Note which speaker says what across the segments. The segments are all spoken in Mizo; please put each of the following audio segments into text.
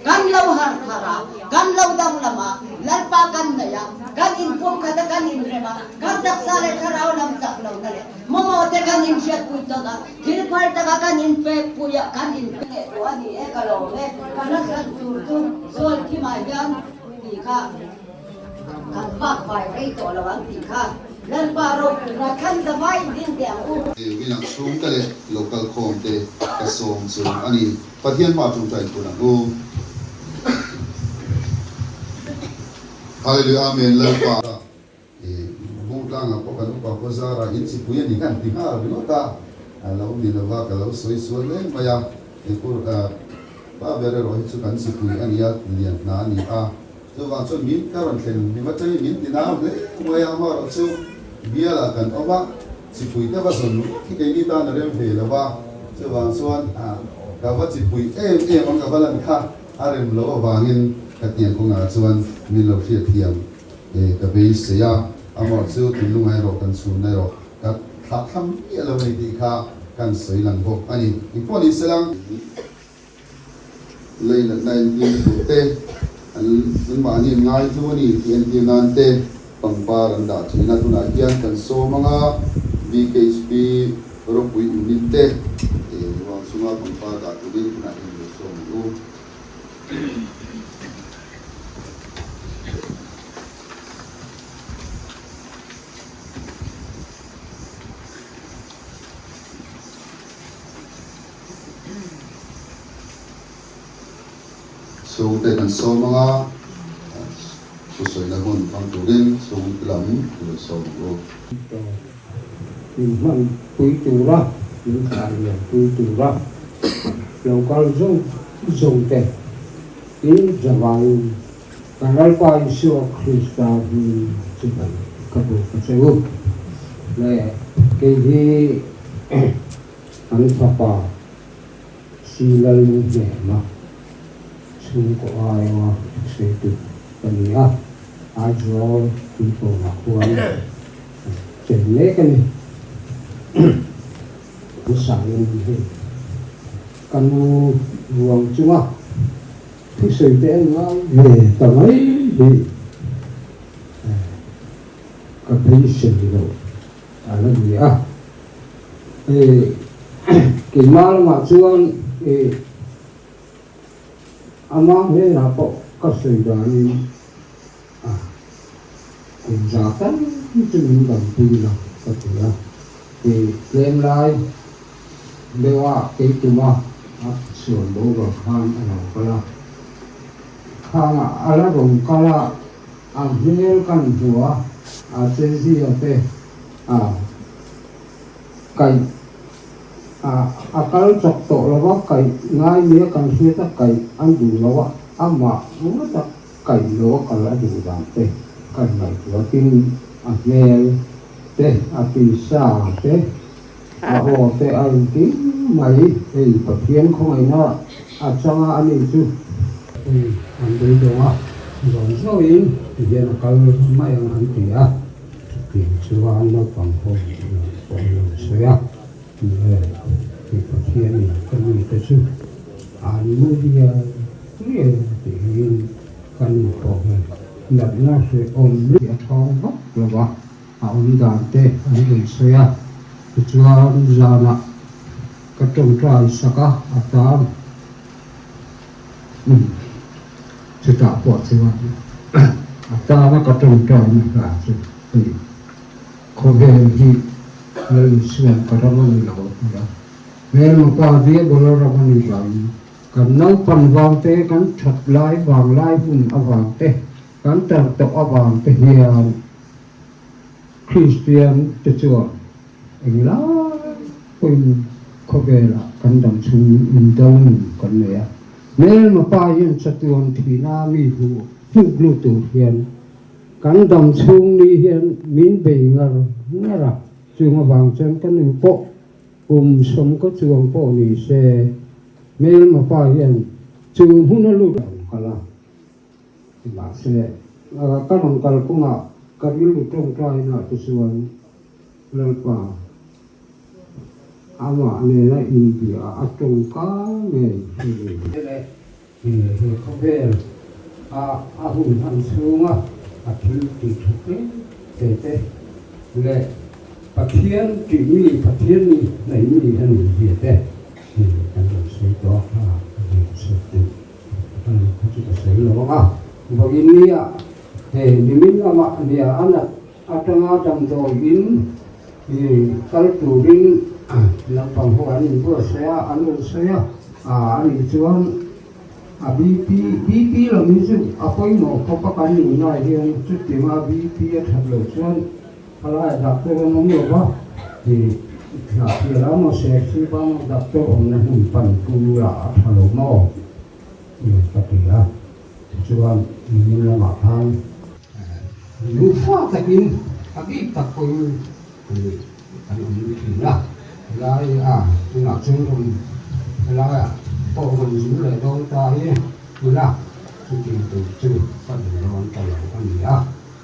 Speaker 1: Kan lo harh thar a, kan lo danglam a, Lalpa kan nei a, kan inpumkhat a, kan inrem a, kan taksa leh thlarau lam chak lohna leh mamawh te kan inhriatpui tawn a, thil phal taka kan inpekpui a, kan inpe leh tawh a ni e, ka lawm e, ka la thlan tur chu Zawlkhimah hian tih kha kan vak vai rei tawh lo ang tih kha Lalpa ropuina thlan zavai ding teh ang u.
Speaker 2: Winang chhungte leh local khawmte ka sawm chu a ni. Pathian hma tawngtai tur ang u. Hallelujah Amen Lalpa. I bu tlangah pawh kan upa khaw zara in chipui a ni han ti nghal ringawt a, a lo ni lova ka lo sawi sual hle mai a, Epur pa ber erawh hi chu kan chipui a nia lian hna a ni a, chuvang chuan min ka rawn thlen hlim atangin min ti nau hle mai a, amaherawh chu bialah kan awm a, chipui te va zawn ringawt hi keini tan a rem ve lo a, chuvang chuan ka va chipui em em ang ka va lan kha a rem loh avangin ka tiang kawngah chuan min lo hriatthiam. E, ka beisei a, amawh chu thinlunga erawh kan chhunna erawh ka thlah thlam miah lo a ni tih kha kan sawi lang bawk a ni. Engpawh ni se lang. Leinatna entir tur te, an anmahni an ngaihlu a ni tih entir nan te pangpar an dah thin a, tunah hian kan sawm anga BKHP ropui unit te ruang chunga pangpar dah turin tunah hian lo sawm ang u. Chhungte kan sawm ang a, thusawina hun hmang turin chhungte lam i lo sawm ang u.
Speaker 3: Min hman pui tura, min thlah lian pui tura lo kal zawng zawng te in zavaiin kan Lalpa Isua Krista hming chu kan ka bu ka che u. Le kei hi an fapa Si Lalnu hnena chhungkaw aiawa thusawitu ka ni a, Aizawl tuipawnah khuan chen mek a ni. Hmasangin hei ka nu ruang chunga thusawi te an ngai ve ta mai hi ka beisei loh a la ni a. Hei keimah lamah chuan ama hnenah pawh ka sawi danin a kum za tal chu min dampui la ka ti a, kei tlem lai deuha kei tuma a suan boruak khan a lo kal a, khangah a la rawn kal a, a hmel kan hmu a, a chezia te a kaih a a kal chawk tawh lo va, kaih ngai nia kan hriat a, kaih an duh lo a, amah ngawt a. Kaih lo a kal a duh dan te kan ngaihtuah tin a hmel te, a tisa te, a aw te a engkim mai hei Pathian khawngaihna a changa a nih chu. Hei an beidawng a, zawn zawhin tihian a kal mai ang an ti a, chutiang chuan naupang ho pawh an lo sawi a, ni e, hei Pathianin ka mite chu an mu hial. Nge tiin ka nu pawh hi natna hrehawm hi a thawng vak lo a, a awm dan te an rawn sawi a, tichuan zanah ka tawngtai sak a, a tan umm chutah pawh chuan a tana ka tawngtaina hla chu hei khawvel hi Lal Isuan ka ram a ni lo a ti a, hmelma pa Diabola ram a ni vangin Kan naupan vang te, kan that lai vang lai hun avang te, kan tar tawh avang te hian Kristian te chuan englai pawhin khawvelah kan dam chhung in do nun kan nei a. Hmelma pa hian chatuan thihna mi hmu hnuk lut tur hian kan dam chhung ni hian min bei ngar ngar a, chung avang chuan ka nu pawh Kum sawm ka chuang pawh ni se, hmelma pa hian chu hmun a lut ang kal a, mahse ka rawn kal kawngah ka rilru tawngtaina te chuan Lalpa amah nena inbia a tawngka ngei a ni. He khawvel a a hun hman chhunga a thil tih tha tlem te te leh Pathian tih mi, Pathian mi hnaih mi a nih zia te kan rawn sawi tawh a, kha ka ziak chhuak duh a ni kha chu ka sawi lo ang a. Vawiin nia he nimin lamah nia a nat atanga damdawiin kal turin naupang ho an inbuatsaih a, an rawn sawi a, a nih chuan a BP, BP lam hi chu a pawimawh khawp a kan nunah hian chutinga BP a that loh chuan Khalai doctor an awm lo va, ih thlah thial a maw sek chu bang doctor awmna hmun pan pu lah a tha lo maw ih ka ti a, tichuan nimin lamah khan nufa takin a bik tak pawhin ih kan awm thin a, helai a tunah chuan rawn helaiah pawh rawn zin leh dawn ta i ila chuti tur chu ka duh dawn ta lo a ni a.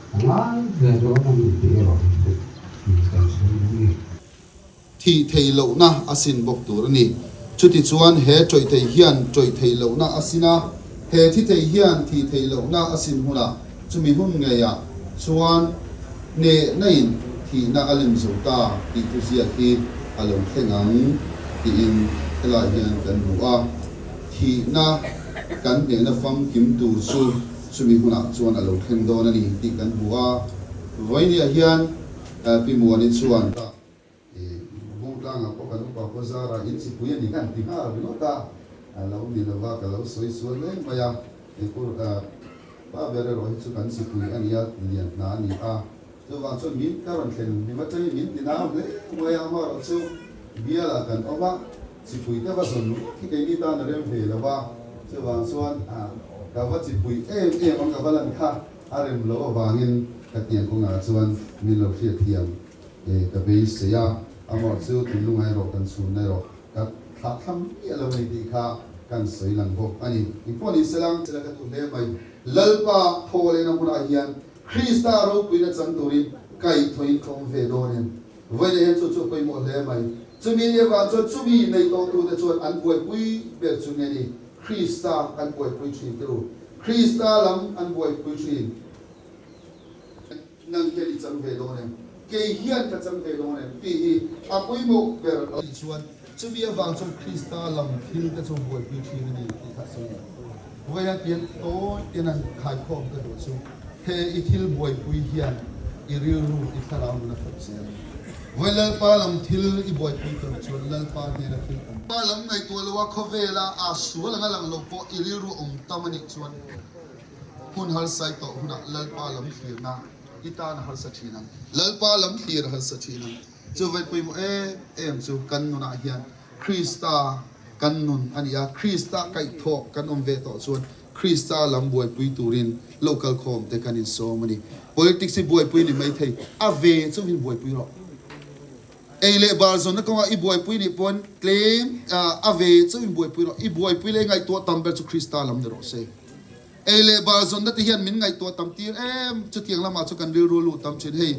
Speaker 3: A ngai ve dawn a ni tih erawh hi chu kan sawi a ni.
Speaker 2: Thih theih lohna a sin bawk tur a ni. Chutichuan he tawih thei hian tawih theih lohna a sin a, he thi thei hian thih theih lohna a sin hunah chumi hun ngeiah chuan hnehna-in thihna a lem zo ta tih thuziak hi a lo thleng ang tiin helai hian kan hmu a. Thihna kan hnehna famkim tur chu Chumi hunah chuan a lo thleng dawn a ni tih kan hmu a, vawinia hian Pi Muani chuan Bungtlangah pawh kan upa pawh zara in chipui a ni kha an ti nghal ringawt a, a lo ni lova ka lo sawi sual hle mai a, pa ber erawh hi chu kan chipui a nia, lian hna a ni a, chuvang chuan min ka rawn thlen hlim atangin min ti nau hle mai a, amaherawh chu bialah kan awm a, Chipui te va zawn ringawt hi keini tan a rem ve lo a, chuvang chuan ka va chipui em em ang ka va lan kha a rem loh avangin ka tiang kawngah chuan min lo hriatthiam ka beisei a, amawh chu thinlung erawh kan chhunna erawh ka thlah thlam miah lo a ni tih kha kan sawi lang bawk a ni. Engpawh ni selang. Sela ka duh hle mai. Lalpa thaw lehna hmunah hian Krista ropuina chang turin kaihthawhin ka awm ve dawn em? Vawiin hian chu chu a pawimawh hle mai. Chumi ni avang chuan chumi nei tawhtute chuan an buaipui ber chu nge ni? Krista an buaipui thin te u. Krista lam an buaipui thin. Nang hian i chang ve dawn em? Kei hian ka chang ve dawn em? Tih hi a pawimawh ber a nih chuan chumi avang chuan Krista lam thil te chu buaipui thin a ni tih kha a sawi a. Vawiin hian pian tawi ten an khaikhawm ka duh chu he i thil buaipui hian i rilru i thlarau nun a fawp zel. Vawiin Lalpa lam thil i buaipui tur chuan Lalpa hnena thil awm. Lalpa lam ngaihtuah loha khawvela aa sual anga lang lo pawh i rilru awm tam a nih chuan hun harsai tawh hunah Lalpa lam thlirna i tan a harsa thin ang. Lalpa lam thlir a harsa thin ang. Chu vawi pawimawh em em chu kan nunah hian Krista kan nun a ni a, Krista kaihthawh kan awm ve tawh chuan Krista lam buaipui turin local khawm te kan insawm a ni. Politics hi buaipui ni mai thei, a ve chu hin buaipui rawh. Ei leh bar zawnna kawnga i buaipui nih pawn tlem a ve chu in buaipui rawh. I buaipui leh i ngaihtuah tam ber chu Krista lam ni rawh se. Ei leh bar zawnna te hian min ngaihtuah tam tir em, chutiang lamah chu kan rilru luh tam thin hei.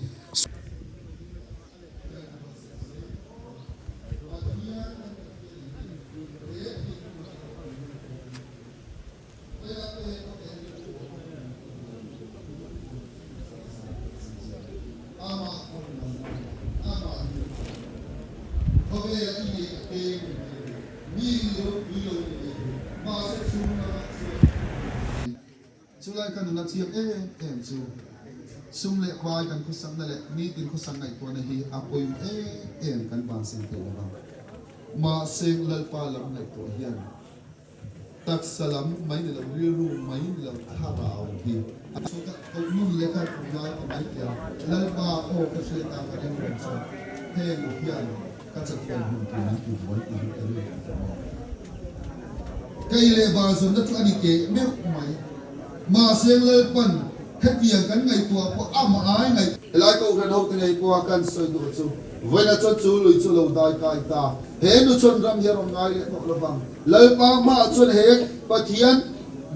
Speaker 2: Chulai ka nuna chiang em em chu sum leh pai kan khawsakna leh nitin khawsak ngaihtuahna hi a pawimawh em em kan bansan theih lo vang. Mahse Lalpa lam ngaihtuah hian taksa lam mai ni lo, rilru mai ni lo, thlarau hi a chhuat a, koh nun leh ka kum lai ka mai tia Lalpa aw ka hriat a ka ring reng chuan heng hian ka chatuan hun tur min ti buai tih hi ka ring reng tawh a. Kei leh bar zawnna chu a ni keh meuh mai. Mahse Lalpan hetiang kan ngaihtuah pawh amah ai ngaih. Helai Kohhran hote ngei pawha kan sawi duh chu vawiina chuan chu lui chu lo dai kai ta. He nu chuan ram hi a rawn ngai leh tawh lovang. Lalpa hmaah chuan he Pathian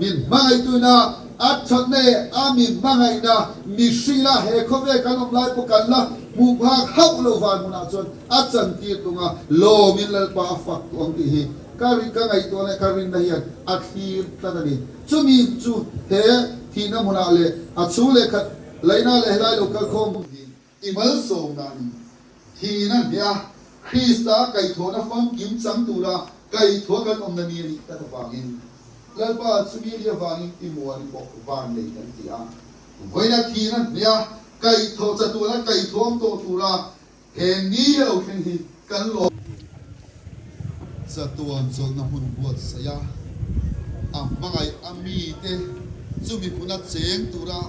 Speaker 2: min hmangaihtuina a thatna leh a mi hmangaihna mihringa he khawvel kan awm lai pawh kan la hmuh phak hauh lo van hmunah chuan a chantir tung a, lawmin Lalpa a fak tawh ang tih hi. Ka rin ka ngaihtuah leh ka rinna hian a thlir tlat a ni. Chumi chu he thihna hmunah leh a chhung leh khat laina leh helai lo kal khawm hi i malsawmna a ni. Thihna hneha Krista kaihthawhna famkim chang tura kaihthawh kan awmna ni a nih tlat avangin Lalpa chumi ni avangin i muan i pawh van nei kan ti a. Vawiina thihna hneha kaihthawh chatuana kaihthawm tawh tura He ni a lo thleng hi kan lawm. Chatuan chawlhna hmun buatsaih a, a hmangaih a mite chu mihmuna cheng tura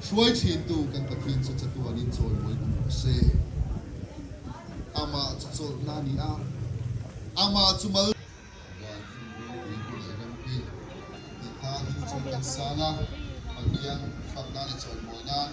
Speaker 2: hruai thintu kan Pathian chu chatuanin chawimawi awm rawh se. Amah chu chawlhna a ni a, amah chu mal. Van hmun ropui hmun leh rempi tih kha him chu kan sang a, Pathian fak nan leh chawimawi nan.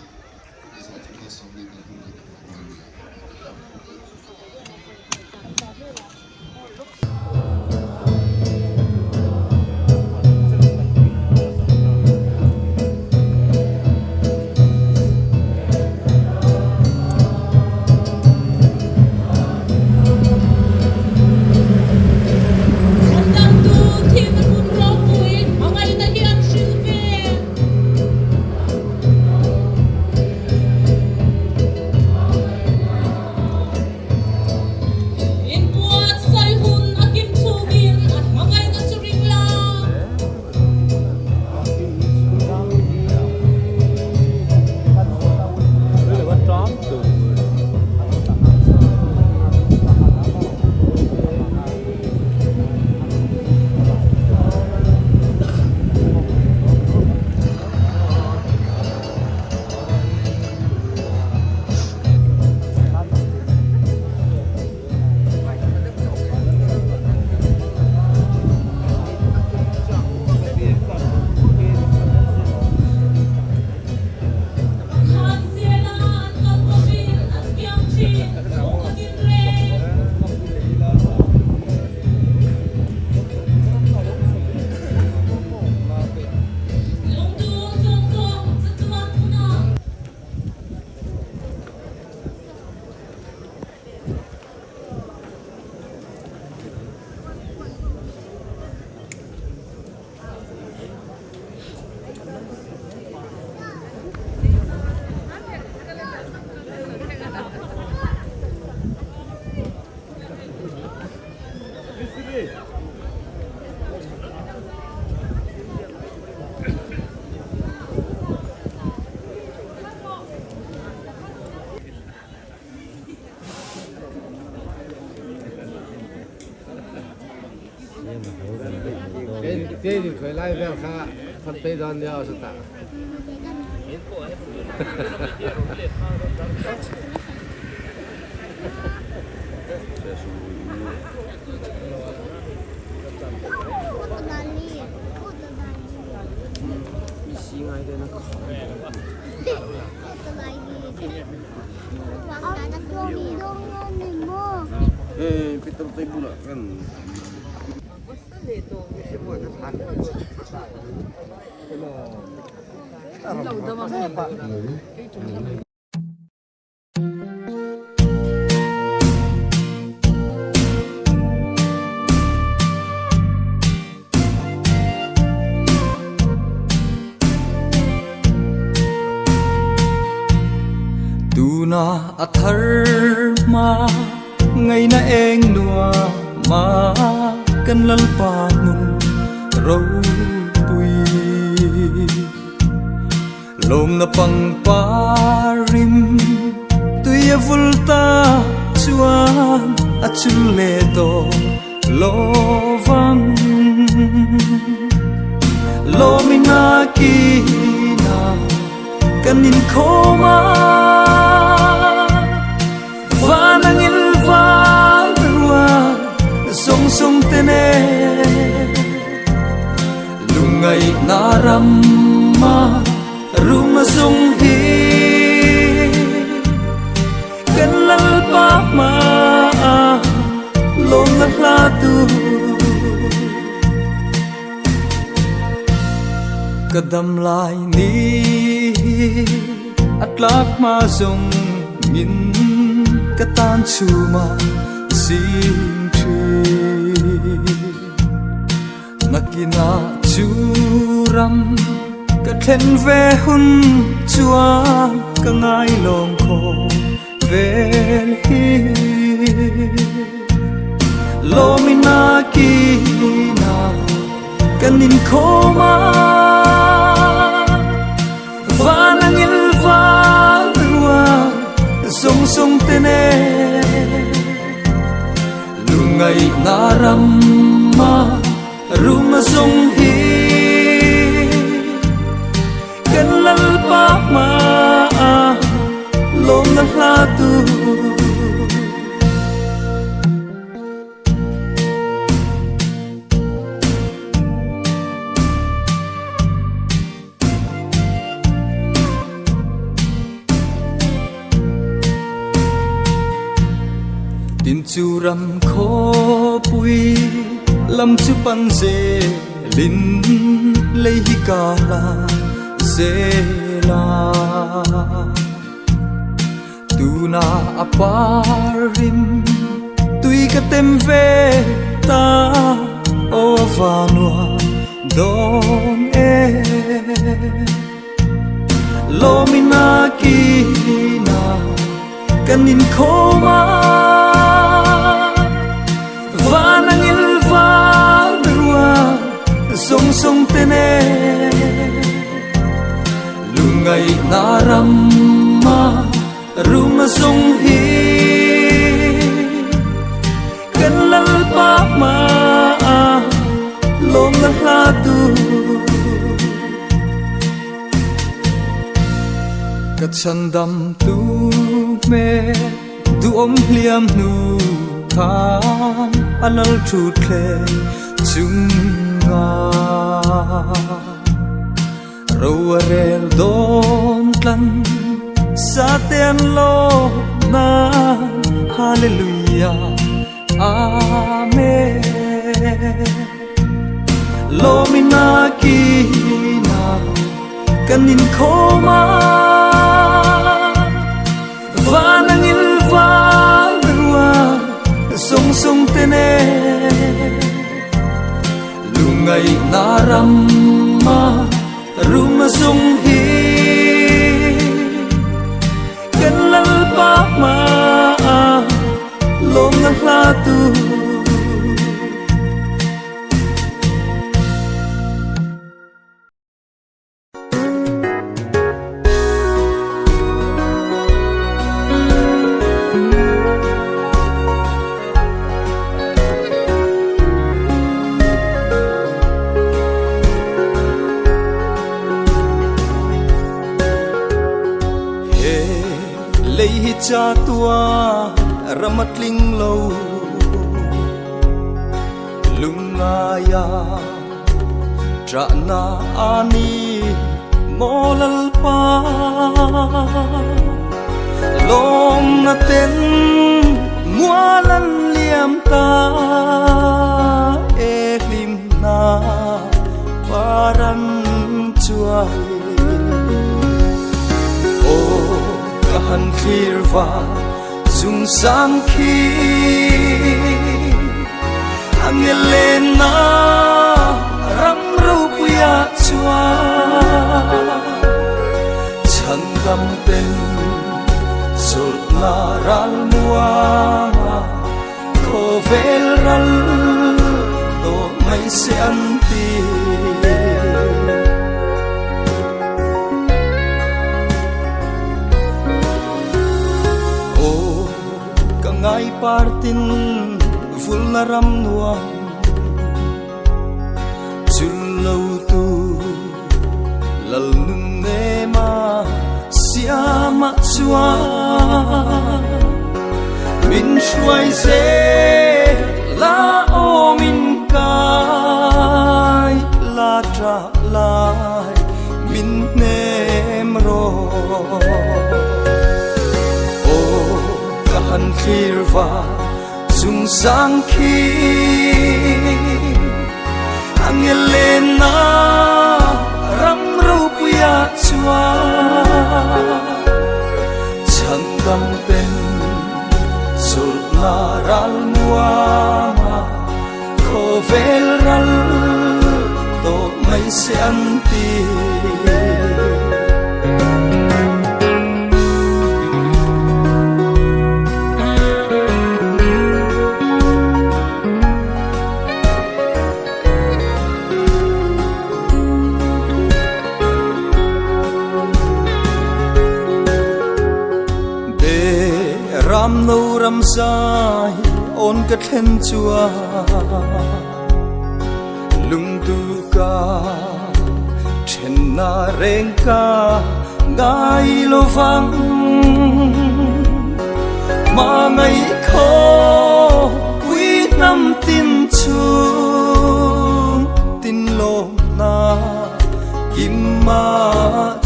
Speaker 4: Chhandamtu thihna hmun ropui hmangaihna hi an hrilh ve. Inbuatsaih hun a kim chhungin a hmangaihna chu ring la. Khan zela an kal bawkin an kiang thin, chhung a din reng. Lungduh zawng zawng chatuan hmunah. Tuna a thar hma ngaihna eng nuam a kan Lalpa hmun ropui. Lawmna pangparim tui a vul ta chuan a chul leh tawh lovang. Lawmina kina kan inkhawm a, van angin val rua zawng zawng te nen. Lungngaihna rama rum a zung hi kan Lalpa hmaah lawmna hla tu ka dam lai ni hi a tlak hma zawng in ka tan chhuma zing thin. Nakinah chu ram ka thlen ve hun chuan ka ngai lawm khawp vel hi. Lawmina kina kan inkhawm a, van angil val rua zawng zawng te nen. Lungngaihna rama rum a zawng hi kan Lalpa hmaah lawmna hla tu. Tin chu ram khawpui lam chu pan zelin lei hi ka la zel a. Tuna a par rim tui ka tem ve ta aw vanua dawn e. Lawmina kina kan inkhawm a, van angil val rua zawng zawng te nen. Lungngaihna rama rum a zawng hi kan Lalpa hmaah lawmna hla tu. Ka chhandam tu hmel duhawm hliam hnu khan a lal thut thleng chunga. Ro a rel dawn tlan sa te an lawm nan Hallelujah Amen Lawmina kina kan inkhawm a van angil val rua zawng zawng te nen. Lungngaihna rama rum a zung hi kan Lalpa hmaah lawmna hla tu. He lei hi cha tua ram a tling lo lungngaia Ṭahna a ni maw Lalpa? Lawmna ten mual an liam ta e hlimna par an chuai. Aw ka han thlir va chung sang khi Angelena ram ropuia chuan chhandam ten chawlhna ral muanga khawvel ral tawh mai se an ti. Aw ka ngai partin vulna ram nuam chul lo tu lal nun nema siama chuan min hruai zel la aw min kai la tah lai min hnem rawh. Aw ka han thlir va chung sang khi Angelena ram ropuia chuan chhandam ten chawlhna ral muanga khawvel ral. se an ti. Be ram no ram zai on ka thlen chuan lungdu ka thenna reng ka ngai lovang ma ngai kho pui hnam tin chung tin lawm na kim ma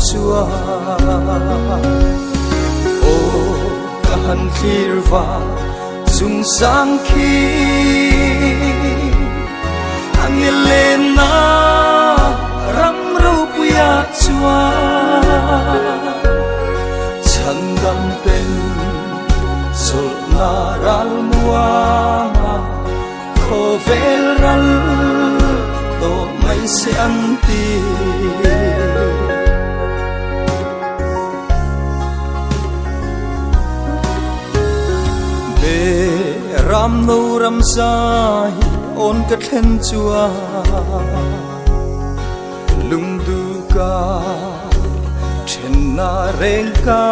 Speaker 4: chuan aw ka han thlir va chung sang khi Angelena ram ropuia chuan chhandam ten chawlhna ral muanga khawvel ral tawh mai se an ti. Be ram no ram zai on ka thlen chuan lungdu ka thenna reng ka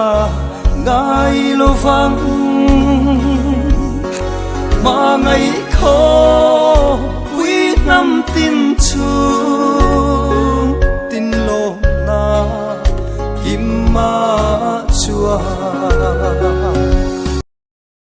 Speaker 4: ngai lovang ma ngai kho pui hnam tin chung tin lawm na kim ma chuan.